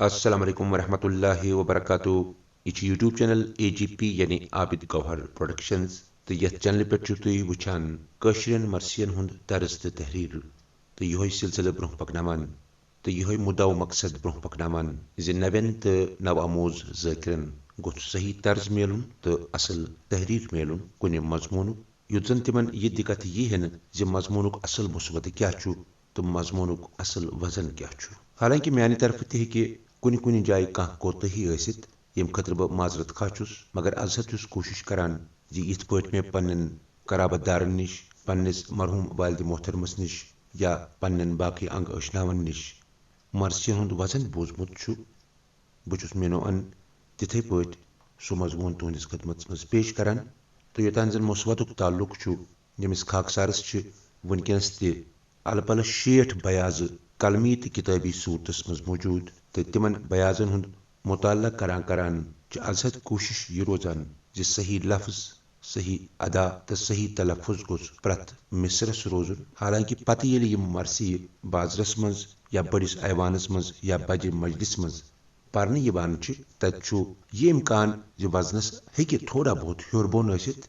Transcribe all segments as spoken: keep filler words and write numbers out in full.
السلام علیکم ورحمۃ اللہ وبرکاتہ۔ یہِ چھُ YouTube channel A G P، یعنی عابد گوہر Productions، تہٕ یَتھ چینلہِ پٮ۪ٹھ چھِو تُہۍ وٕچھان کٲشرٮ۪ن مرثین ہُنٛد طرز تہٕ تحریر، تہٕ یِہوٚے سلسلہٕ برٛونٛہہ پکناوان، تہٕ یِہوٚے مُدعا و مقصد برٛونٛہہ پکناوان زِ نوٮ۪ن تہٕ نوآموز ذٲکرن گوٚژھ صحیح طرز میلُن تہٕ اصل تحریر میلُن کُنہِ مضموٗنُک، یُتھ زن تِمن یہِ دِقت یی ہے نہٕ زِ مضموٗنُک اصل مسودٕ کیٛاہ چھُ تہٕ مضموٗنُک اصل وزن کیٛاہ چھُ۔ حالانکہ میانہِ طرفہٕ تہِ ہیٚکہِ کُنہِ کُنہِ جایہِ کانٛہہ کوتٲہی ٲسِتھ، ییٚمہِ خٲطرٕ بہٕ معذرت خواہ چھُس، مگر از ہٮ۪تھ چھُس کوٗشِش کران زِ یِتھ پٲٹھۍ مےٚ پننٮ۪ن قرابت دارن نِش، پننِس مرحوٗم والدِ محترمس نِش یا پننٮ۪ن باقٕے انگ ٲشناون نِش مرثین ہُنٛد وزن بوٗزمُت چھُ، بہٕ چھُس مینو ان تِتھے پٲٹھۍ سُہ مضموٗن تُہنٛدِس خدمتس منٛز پیش کران۔ تہٕ یوٚتام زن مسودُک تعلق چھُ، ییٚمِس خاکسارس چھِ وٕنکیٚنس تہِ الہٕ پلہٕ شیٹھ بیاضہٕ قلمی تہٕ کِتٲبی صوٗرتس منٛز موجوٗد، تہٕ تِمن بیاضن ہُنٛد مطالعہٕ کران کران چھِ از ہٮ۪تھ کوٗشش یہِ روزان زِ صحیح لفظ، صحیح ادا تہٕ صحیح تلفظ گوٚژھ پرٛٮ۪تھ مصرعس روزُن۔ حالانکہ پتہٕ ییٚلہِ یِم مرثیہِ بازرس منٛز یا بٔڑِس ایوانس منٛز یا بجہِ مجلس منٛز پرنہٕ یِوان چھِ، تتہِ چھُ یہِ امکان زِ وزنس ہیٚکہِ تھوڑا بہت ہیوٚر بۄن ٲسِتھ،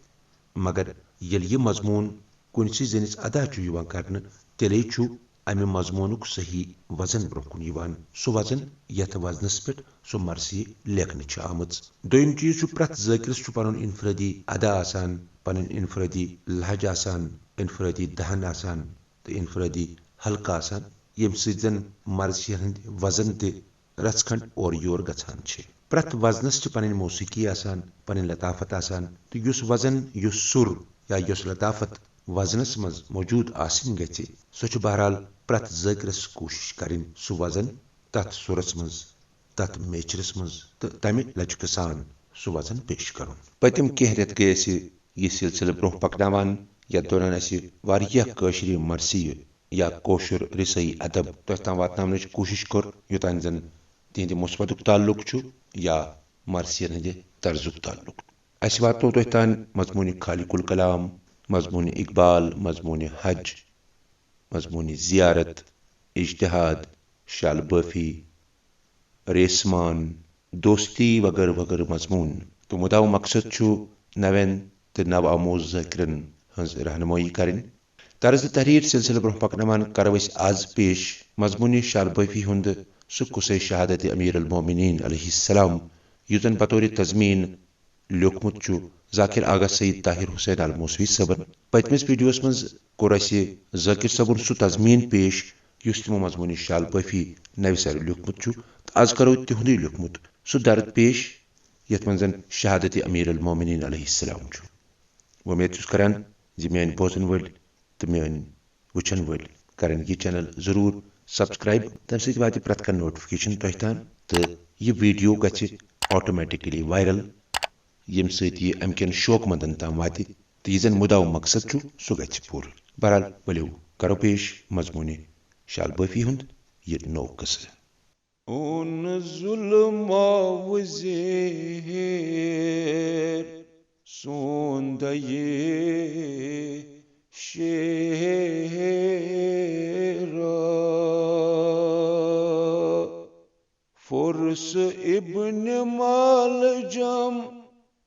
مگر ییٚلہِ یہِ مضموٗن کُنسٕے زٔنِس ادا چھُ یِوان کرنہٕ، تیٚلے چھُ امہِ مضموٗنُک صحیح وزن برٛونٛہہ کُن یِوان، سُہ وزن یتھ وزنس پٮ۪ٹھ سُہ مرثیہِ لیکھنہٕ چھِ آمٕژ۔ دوٚیِم چیٖز چھُ، پرٛٮ۪تھ ذٲکرس چھُ پنُن انفرٲدی ادا آسان، پنٕنۍ انفرٲدی لہجہٕ آسان، انفرٲدی دہن آسان تہٕ انفرٲدی حلقہٕ آسان، ییٚمہِ سۭتۍ زن مرثین ہٕنٛدۍ وزن تہِ رژھ کھنڈ اورٕ یور گژھان چھِ۔ پرٛٮ۪تھ وزنس چھِ پنٕنۍ موسیقی آسان، پنٕنۍ لطافت آسان، تہٕ یُس وزن، یُس سُر یا یۄس لطافت وزنس منٛز موجود آسٕنۍ گژھِ، سۄ چھِ بہرحال پرٛٮ۪تھ ذٲکرس کوٗشش کرٕنۍ سُہ وزن تتھ سُرس منٛز، تتھ میچرس منٛز تہٕ تمہِ لچکہٕ سان سُہ وزن پیش کرُن۔ پٔتِم کینٛہہ رٮ۪تھ گٔے اسہِ یہِ سلسلہٕ برٛونٛہہ پکناوان، یتھ دوران اسہِ واریاہ کٲشرِ مرثیہِ یا کٲشُر رسٲیی ادب تۄہہِ تام واتناونٕچ کوٗشش کٔر، یوٚتام زن تِہنٛدِ مثبتُک تعلق چھُ یا مرثین ہٕنٛدِ طرزُک تعلق۔ اسہِ واتنوو تۄہہِ تام مضموٗنِ خالق الکلام، مضموٗنِ اقبال، مضموٗنِ حج، مضموٗنِ زیارت، اجتہاد، شال بٲفی، ریسمان، دوستی وغٲرٕ وغٲرٕ مضموٗن۔ تہٕ مُدا و مقصد چھُ نوٮ۪ن تہٕ نوآموز ذٲکرن ہٕنٛز رہنمٲیی کرٕنۍ۔ طرز تحریر سلسلہٕ برٛونٛہہ پکناوان کرو أسۍ آز پیش مضموٗنِ شال بٲفی ہُنٛد سُہ قصے شہادت امیر المومنین علیہ السلام، یُس زن بطور تضمیٖن لیوٗکھمُت چھُ ذاکر آغا سید طاہر حسین الموسوی صٲبن۔ پٔتمِس ویڈیوس منٛز کوٚر اسہِ ذاکر صٲبُن سُہ تضمیٖن پیش یُس تِمو مضموٗنِ شال بٲفی نوِ سرٕ لیوٗکھمُت چھُ، تہٕ از کرو تِہُنٛدُے لیوٗکھمُت سُہ درد پیش یتھ منٛز زن شہادت امیر المومنین علیہ السلام چھُ۔ وۄمید چھُس کران زِ میٲنۍ بوزن وٲلۍ تہٕ میٲنۍ وٕچھن وٲلۍ کرن یہِ channel ضروٗر subscribe، تمہِ سۭتۍ واتہِ پرٛٮ۪تھ کانٛہہ notification تۄہہِ تام تہٕ یہِ ویڈیو گژھِ automatically viral، ییٚمہِ سۭتۍ یہِ امہِ کٮ۪ن شوقہٕ مندن تام واتہِ تہٕ یہِ زن مُدا و مقصد چھُ، سُہ گژھِ پوٗرٕ۔ بہرحال، ؤلِو کرو پیش مضموٗنِ شال بٲفی ہُنٛد یہِ نوٚو قصہٕ۔ اوٚن ظُلماو زیٖر سون دَیہِ شیرا۔ فُرس ابن مالجم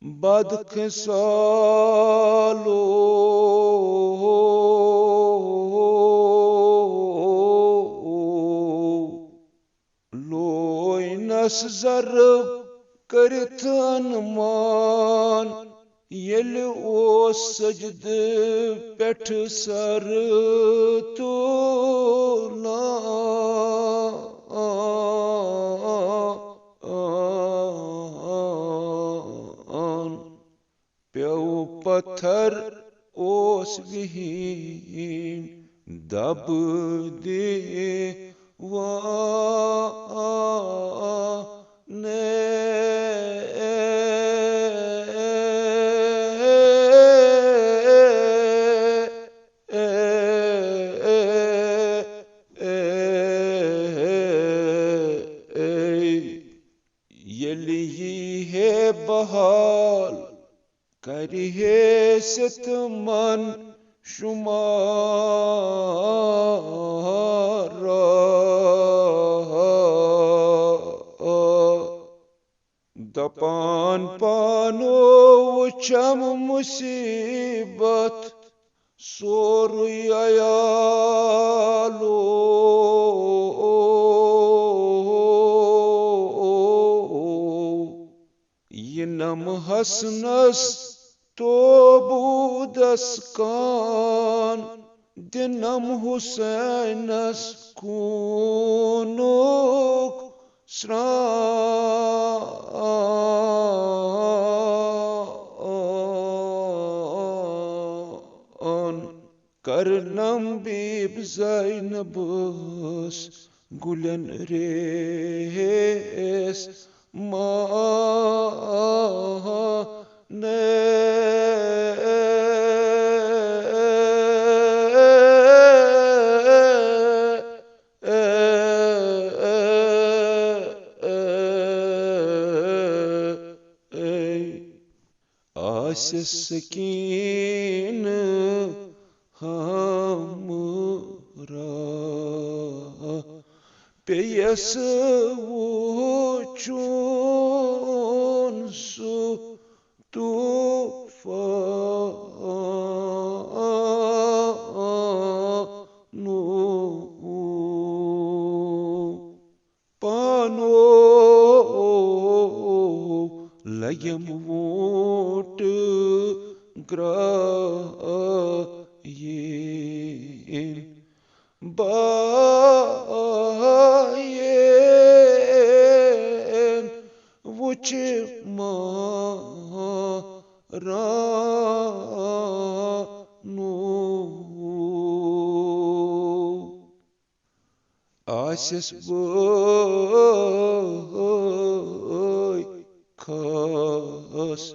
بدخصالو۔ لوینس ضرب کٔرِتھ مان، ییٚلہِ اوس سجدٕ پٮ۪ٹھ سر تُلان۔ پیوٚو پتھر اوس وِہِنۍ دب دِوان۔ ییٚلہِ یی ہے بحال، کرِ ہے ستمن شمارا۔ مصیبت سورُے عیالو۔ یِنم حسنس توبودس کان، دِنم حسینس خوٗنُک سرٛان۔ کرنم بیب زینبس گُلٮ۪ن ریس مانے۔ آسہِ سکیٖنہٕ ہمراہ، پیٚیَس وُچھُن سُہ طوٗفانُک۔ پانو لگیم ووٹ گرائین، بائین وچھ مارانو۔ آسس بٲے خاص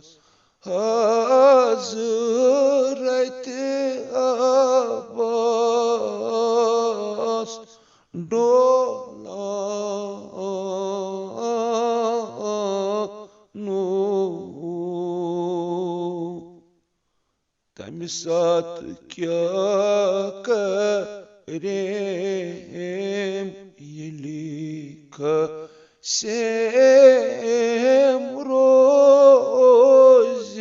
حضرت عباس ڈولانو۔ تمہِ ساتہٕ کیٛاہ کریم ییٚلہِ قاسم روزِ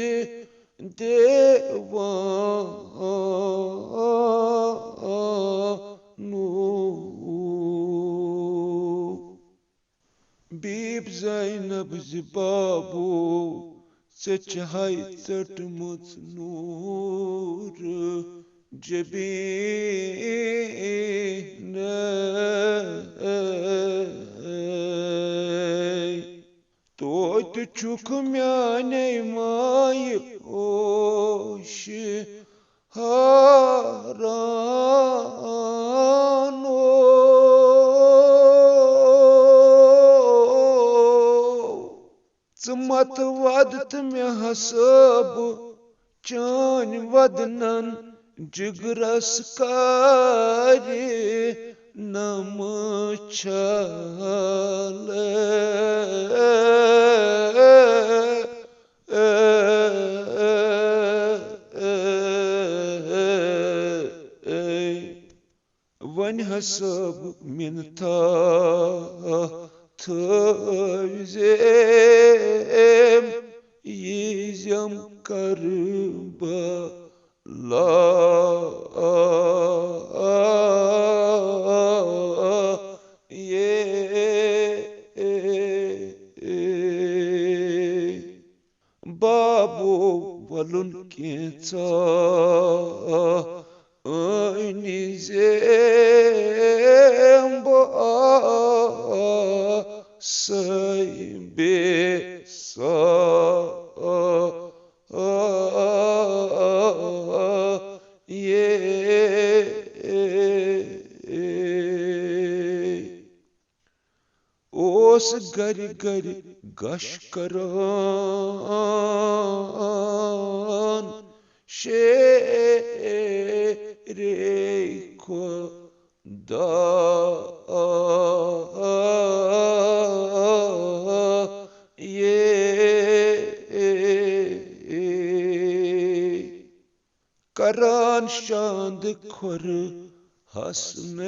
دیوانُک۔ بیٖب زینب زِ بابو، ژےٚ چھہے ژٔٹمٕژ نوٗر جبیٖنَے۔ توتہِ چھُکھ میانہِ مایہِ ہوش حٲران۔ ژٕ مت ود تہٕ مےٚ ہسا بہٕ چٲنۍ ودنن جگرس کارِ نمہٕ چھلے۔ وۄنۍ ہسا بہٕ مِنتھا تھٲوزیم، ییٖزیم کربلا یے۔ بابو وَلُن کینٛژھا أنۍ زیم بہٕ آسَے بے سا یے۔ اوس گرِ گرِ گش کران شیرے خدا یے۔ کران شاند کھۄر حسنین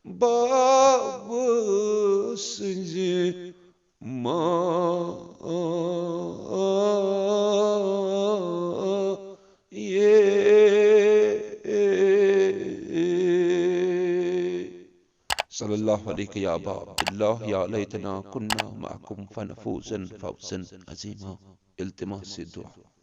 باب سٕنزِ ماں صلى الله عليك يا أبا عبد الله، يا ليتنا كنا معكم فنفوز فوزا عظيما. التماس الدعاء.